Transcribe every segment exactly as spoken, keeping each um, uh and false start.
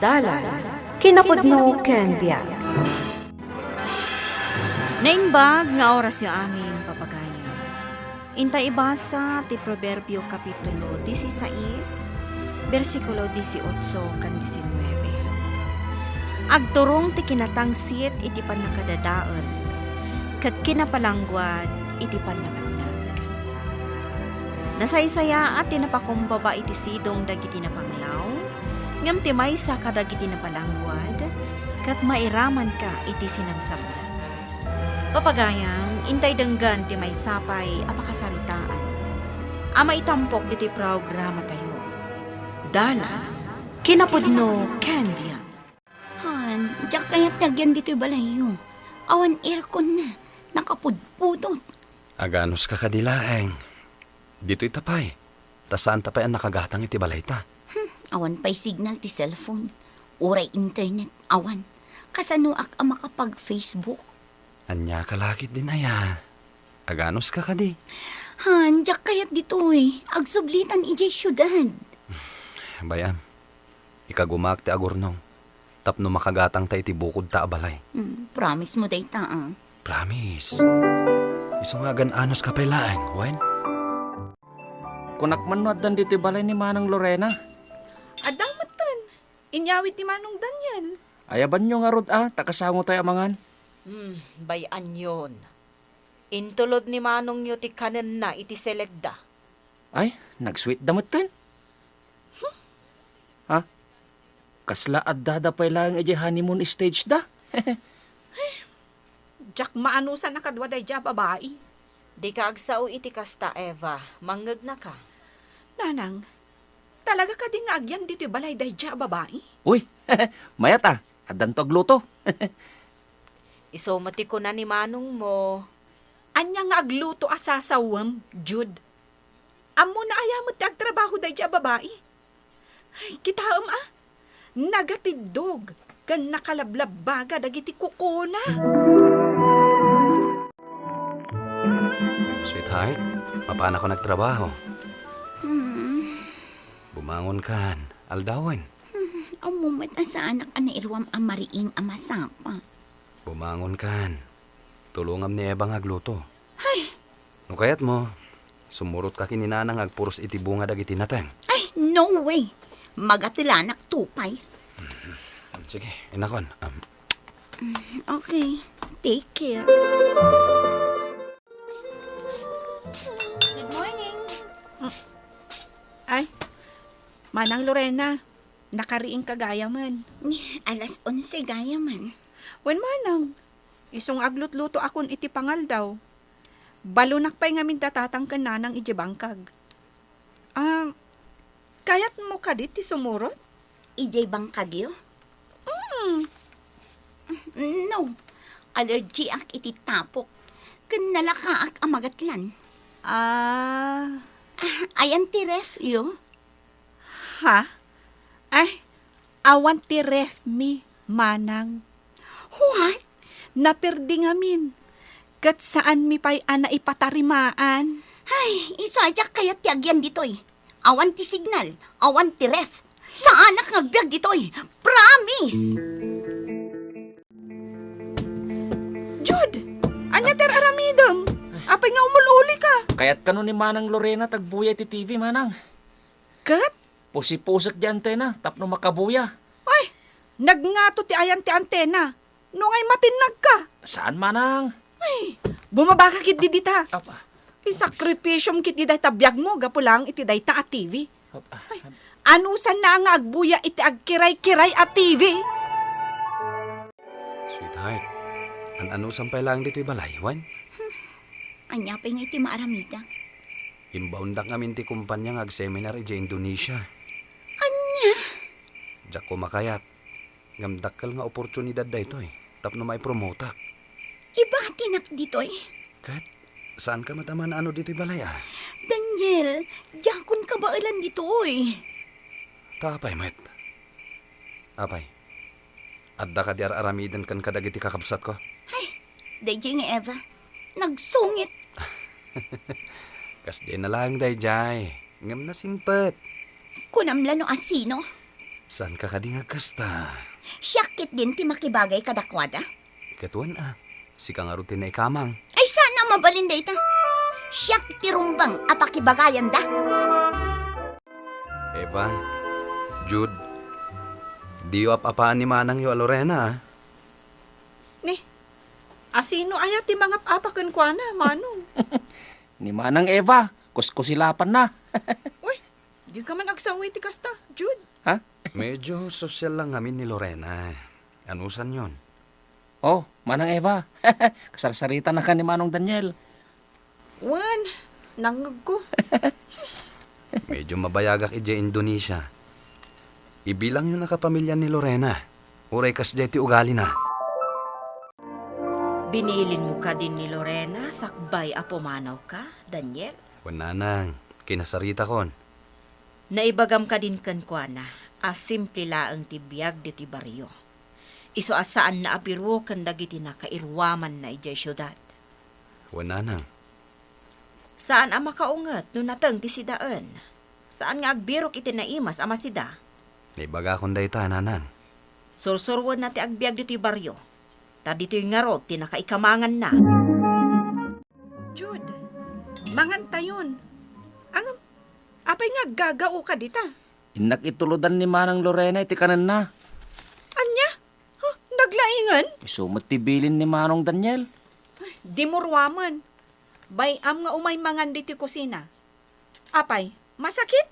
Dalan, kinapudno ken biag. Naimbag nga orasyo amin, papagayam. Inta ibasa ti Proverbio Kapitulo dieciséis, bersikulo dieciocho kan diecinueve. Agturong ti kinatangsit iti pannakadadael, ket kinapalangguad iti pannakatnag. Nasaysayaat ti napakumbaba iti sidong dagiti napanglaw, ngem ti maysa kadagiti napalangguad, ket mairamanka iti sinamsamda. Papagayam, intay denggen ti maysa pay a pakasaritaan a maitampok ditoy programatayo. Dalan, kinapudno ken biag. Han, diak kayat ti agyan ditoy balayyo. Awan aircon na. Nakapudpudot. Aganuska kadi laeng. Ditoy ta pay. Ta saanta pay a nakagatang iti balayta. Hmm, awan pay signal ti cellphone. Uray internet, awan. Kasanoak a makapag-Facebook? Ania ka lakit din aya? Aganuska kadi? Han, diak kayat ditoy. Agsublitan idiay siudad. Bay-am, ikagumaak ti agurnong tapno makagatangta iti bukodta a balay. Hmm, promise mo dayta, ah. Promise. Isu nga agan-anuska pay laeng, wen? Kunak man no addan ditoy balay ni Manang Lorena. Adda metten. Inyawid ti Manong Daniel. Ayabanyo ngarud a, ta kasangotayo a mangan. Hmm, bay-anyon. Intulod ni manongyo ti kanenna iti seledda. Ay, nagsweet da metten. Ha? Kasla addada pay laeng idiay honeymoon stage da? Diak maanusan a kadua daydiay a babai. Dika agsao iti kasta, Eva. Mangngegnaka. Nanang, talaga kadi nga agyan ditoy balay daydiay a babai? Uy, mayat a. Addanto agluto. Isu met ti kuna ni manongmo. Ania nga agluto a sasawem, Jude? Ammona aya met ti agtrabaho daydiay a babai? Ay, kitaem a. Nagatiddog ken nakalablabbaga dagiti kukona. Sweetheart, mapanakon agtrabaho. Hmm. Bumangonkan, aldawen. Hmm, ammo met a saanak a nairuam a mariing a masapa. Bumangonkan. Tulongam ni Eva nga agluto. Ay! No kayatmo, sumurotka ken ni Nanang nga agpuros iti bunga dagiti nateng. Ay, no way! Magatelanak to pay. Sige, inakon. Um, Okay. Take care. Good morning. Ay, Manang Lorena, nakariingka gayamen. Alas onse gayamen. Wen, Manang, isu nga aglutlutoakon iti pangaldaw. Balonak pay ngamin da Tatang ken Nanang idiay bangkag. Ah, kayatmo kadi ti sumurot? Idiay bangkagyo? Mm. No. Allergiak iti tapok. Ken nalakaak a magatlan. Ah. Ah, ayan ti refyo? Ha? Ay, awan ti ref mi, Manang. What? Naperdi ngamin. Ket saanmi pay a naipatarimaan. Ay, isu a diak kayat ti agyan ditoy. Awan ti signal, awan ti ref. Saanak nga agbiag ditoy. Promise! Jude, ania ti ar-aramidem? Apay nga umul-uli ka? Kayat kano ni Manang Lorena tagbuya iti T V, Manang. Ket? Pusipusek di antena tapno makabuya. Ay, nagngato ti ayan ti antena. Nungay matinnag ka. Saan, Manang? Ay, bumaba ka ketdi dita. Apa? Isakripisyom ketdi dayta biagmo gapu laeng iti dayta a T V. Apa? Ay, anusanna nga agbuya iti agkiray-kiray a T V? Sweetheart, an-anusam pay laeng ditoy balay, wen? Ania pay ngay ti maaramidak? Imbaondak ngamin ti kumpanya nga agseminar idiay Indonesia. Ania? Diak koma kayat, ngem dakkel nga oportunidad daytoy tapno maipromotak. Ibatinak ditoy. Ket, saanka met a manaano ditoy balay, a? Daniel, diakon kabaelan ditoy. Ta apay met? Apay, adda kadi ar-aramiden ken kadagiti kakabsatko? Ay, daydiay nga Eva. Nagsungit. Kasdiay na laeng daydiay, ngem nasingpet. Kunam la no asino? Saanka kadi nga agkasta? Siak ketdin ti makibagay kadakuada. Ket wen a, sika ngarud ti naikamang. Ay, saan a mabalin dayta. Siak ti rumbeng a pakibagayanda. Eva, Jude, diyo ap-apaan ni manangyo a Lorena, a? Ni, asino aya ti mangap-apa kenkuana, Manong? Ni Manang Eva, kuskusilapanna. Uy, dika man agsaw iti kasta, Jude. Ha? Medyo sosyal lang ngamin ni Lorena. Anusanyon? Oh, Manang Eva. Kasarsaritana ka ni Manong Daniel. Wen, nangngegko. Medyo mabayagak idiay Indonesia. Ibilangyo na kapamilya ni Lorena. Uray kasdiay ti ugalina. Binilinmo kadin ni Lorena sakbay a pumanawka, Daniel? Wen, Nanang, kinasaritakon. Naibagam kadin kenkuana a simple laeng ti biag ditoy barrio. Isu a saanna a biruken dagiti nakairuamanna idiay siudad. Wen, Nanang. Saan a makaunget no nateng ti sidaen. Saan nga agbirok iti naimas a masida. Naibagakon dayta, Nanang. Sursuroenna ti agbiag ditoy barrio, ta ditoy ngarud ti nakaikamanganna. Jude, mangantayon. Ngem, apay nga aggagaoka dita? Innak itulodan ni Manang Lorena iti kanenna. Ania? Huh, naglaingen? Isu met ti bilin ni Manong Daniel. Ay, di mo ruamen. Bay-am nga umay mangan ditoy kusina. Apay, masakit?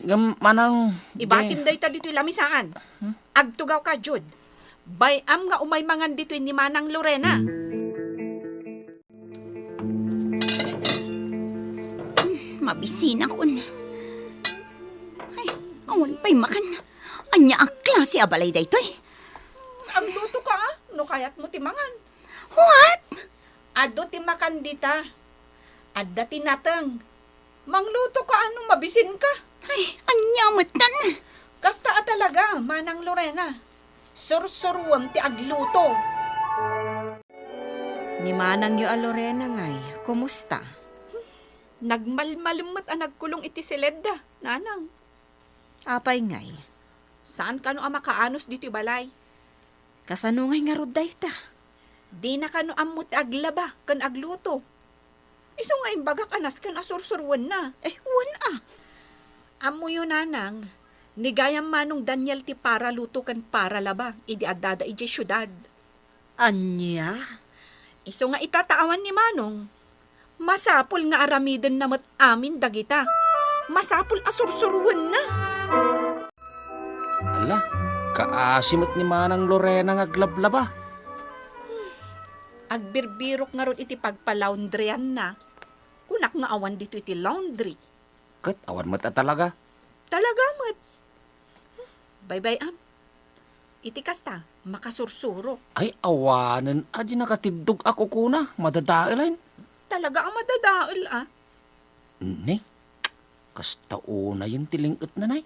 Ngem, Manang, ibatim dayta ditoy lamisaan. Hmm? Agtugawka, Jude. Bay-am nga umay mangan ditoy ni Manang Lorena. Hmm, mabisinakon. Ay, awan pay makan. Ania a klase a balay daytoy? Aglutoka, a, no kayatmo ti mangan. What? Adu ti makan dita. Adda ti nateng. Manglutoka a no mabisinka. Ay, ania metten? Kasta a talaga, Manang Lorena. Sursuruem ti agluto. Ni manangyo a Lorena ngay, kumusta? Nagmalmalem met a nagkulong iti siledda, Nanang. Apay ngay? Saan kano a makaanos ditoy balay. Kasano ngay ngarud dayta? Dina kano ammo ti aglaba ken agluto. Isu nga imbagak a nasken a sursuruenna. Eh, wen a. Ammoyo, Nanang, ni gayam Manong Daniel ti paraluto ken paralaba idi addada idiay siudad. Ania? Isu nga ita ta awan ni Manong, masapul nga aramidenna met amin dagita. Masapul a sursuruenna. Ala, kaasi met ni Manang Lorena nga aglablaba. Agbirbirok ngarud iti pagpalaundryanna. Kunak nga awan ditoy ti laundry. Ket awan met a talaga. Talaga met. Baybay-am. Iti kasta, makasursurok. Ay, awanen a di nakatiddog a kukuna, madadaelen. Talaga a madadael a. Ne? Kasta unayen ti ling-etna, nay.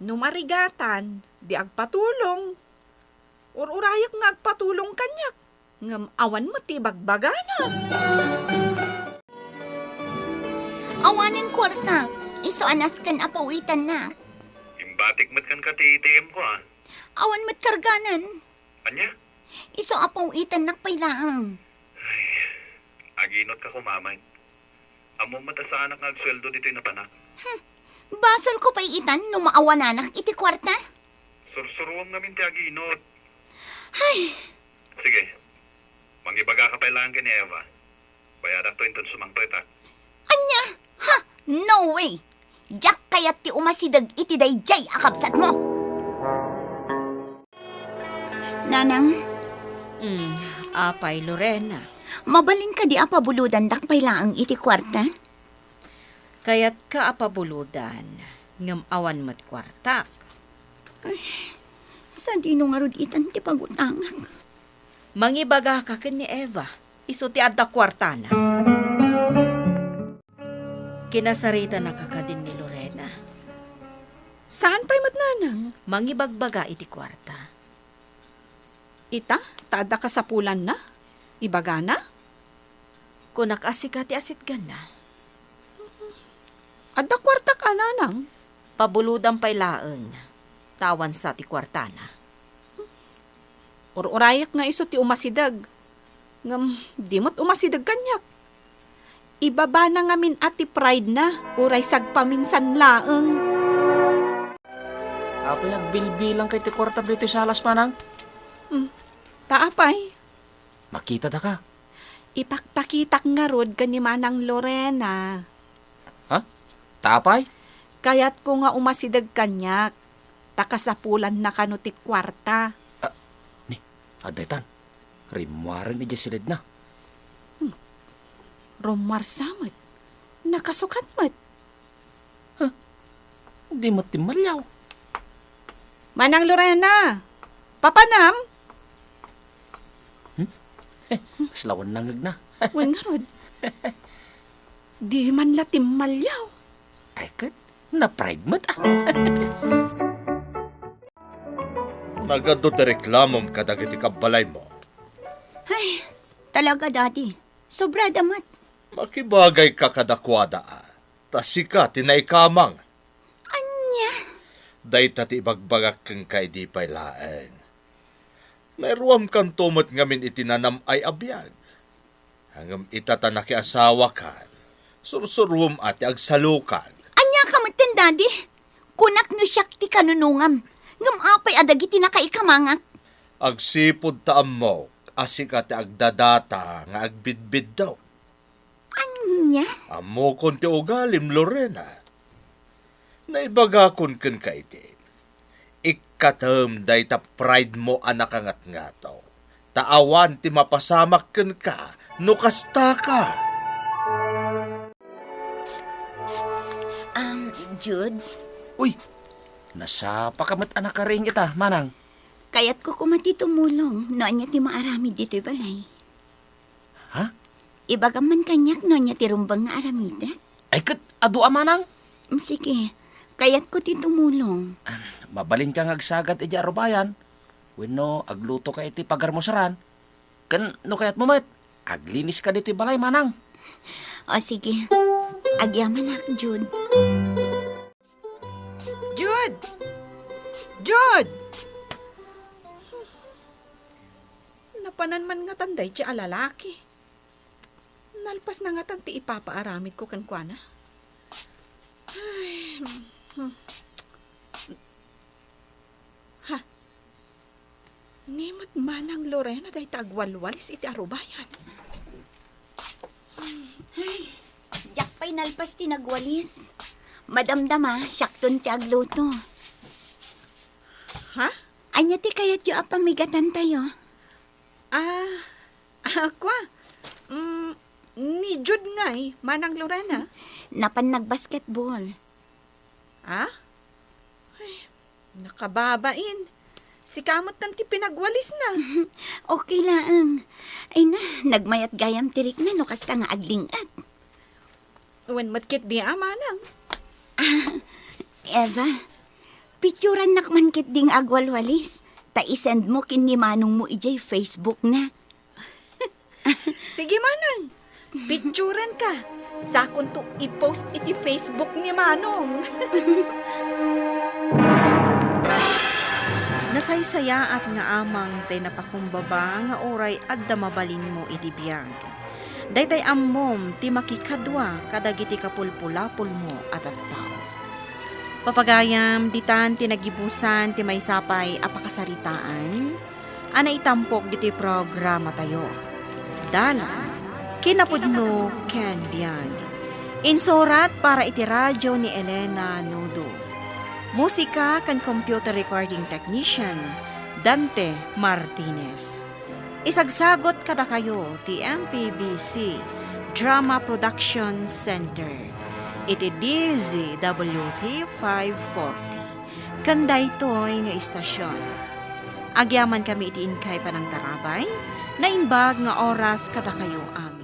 No marigatan, di agpatulong. Ur-urayak nga agpatulong kaniak. Ngem awan met ti ibagbagana. Awanen kuartak, isu a nasken a pawitannak. Imbatik met kenka ti A T M ko, a. Awan met karganan. Ania? Isu a pawitannak pay laeng. Ay, aginotka koma met. Ammom met a saanak nga agsueldo ditoy napanak. Hmm. Basolko pay itan no maawananak iti kuarta. Sursuruam ngamin ti aginot. Ay! Sige. Mangibagaka pay laeng ken ni Eva. Bayadakto inton sumangpet, a. Ania? Ha? No way! Diak kayat ti umasideg iti daydiay a kabsatmo. Nanang? Mm, apay, Lorena? Mabalin kadi a pabulodandak pay laeng iti kuarta? Kayatka a pabulodan, ngem awan met kuartak. Ay, sadino ngarud itan ti pagutangak? Mangibagaka ken ni Eva, isu ti adda kuartana. Kinasaritanaka kadin ni Lorena. Saan pay met, Nanang? Mangibagbaga iti kuarta. Ita, ta adda kasapulanna? Ibagana? Kunak a sika ti asitganna. Adda kuartak a, Nanang. Pabulodan pay laeng. tawansa ti kuartana. Ur-urayak nga isu ti umasideg. Ngem di met umasideg kaniak. Ibabana ngamin a ti pride na, uray sagpaminsan laeng. Apay nga agbilbilang kay ti kuartam ditoy salas, manang? Hmm. Ta apay? Makita daka. Ipakpakitak ngarud ken ni Manang Lorena. Ha? Ta apay? Kayatko nga umasideg kaniak, ta kasapulanna kano ti kuarta. Ah, ni, adda itan. Rimmuaren idiay siledna. Hmm. Rummuarsa met. Nakasukat met. Huh? Di met timmaliaw. Manang Lorena, papanam? Hmm? Eh, kasla wen nangngegna. Wen ngarud. Di man la timmaliaw. Ay, ket, na-pride met, ah. Nagadu ti reklamom kadagiti kabbalaymo. Ay, talaga, Daddy. Sobrada met. Makibagayka kadakuada, a. Ta sika ti naikamang. Ania? Dayta ti ibagbagak kenka idi pay laeng. Nairuamkanto met ngamin iti nanam-ay a biag. Ngem ita ta nakiasawakan, sursuruem a ti agsalukag. Ania ka metten, Daddy? Kunak no siak ti kanunongam. Ngem apay a dagiti nakaikamangak? Agsipud ta ammok a sika ti agdadata nga agbidbiddut. Ania? Ammokon ti ugalim, Lorena. Naibagakon kenka idi. Ikkatem dayta pride mo a nakangatngato. Ta awan ti mapasamak kenka no kastaka. Um, Jude? Uy, nasapaka met a nakariing ita, manang. Kayatko koma ti tumulong no ania ti maaramid ditoy balay. Ha? Ibagam man kaniak no ania ti rumbeng nga aramidek. Ay, ket adu a manang? Mm, sige. Kayatko ti tumulong. Ah, mabalinka nga agsagad idiay arubayan. Wenno, aglutoka iti pagarmusaran. Ken no kayatmo met, agliniska ditoy balay, manang. O, sige. Agyamanak, Jude. Jude! Jude! Napanan man ngatan daydi a lalaki. Nalpas na ngatan ti ipapaaramidko kenkuana. Ay, hmm. Ha? Ni met Manang Lorena dayta agwalwalis iti arubayan. Ay, diak pay nalpas ti nagwalis. Madamdama, siakton ti agluto. Ha? Ania ti kayatyo a pamigatantayo? Ah, ah, kua. Mm, ni Jude ngay, Manang Lorena? Napan nagbasketball. Ah? Ay, nakababain. Sika met ti pinagwalisna. Okay laeng. Ay na, nagmayat gayam ti rikna no kasta nga agling-at. Wen met ketdi a manang. Ah, Eva, picturannak man ketdi nga agwalwalis. Ta isend mo ken ni manong mo idiay Facebook na. Sige, manang. Picturen ka. Sakonto i-post iti Facebook ni manong. Nasaysayaat nga amang tay napakumbaba nga uray adda mabalinmo iti biag. Daytay ammom ti makikadua kadagiti kapulpulapolmo a tattao. Papagayam, ditan ti nagibusan ti maysa pay a pakasaritaan a naitampok ditoy programatayo. Dalan, kinapudno ken biag. Insurat para iti radio ni Elena Nudo. Musika ken computer recording technician, Dante Martinez. Isagsagot kadakayo ti M P B C Drama Production Center iti D Z W T five forty. Ken daytoy nga istasyon, agyamankami iti inkay panangtarabay, naimbag nga oras kadakayo amin.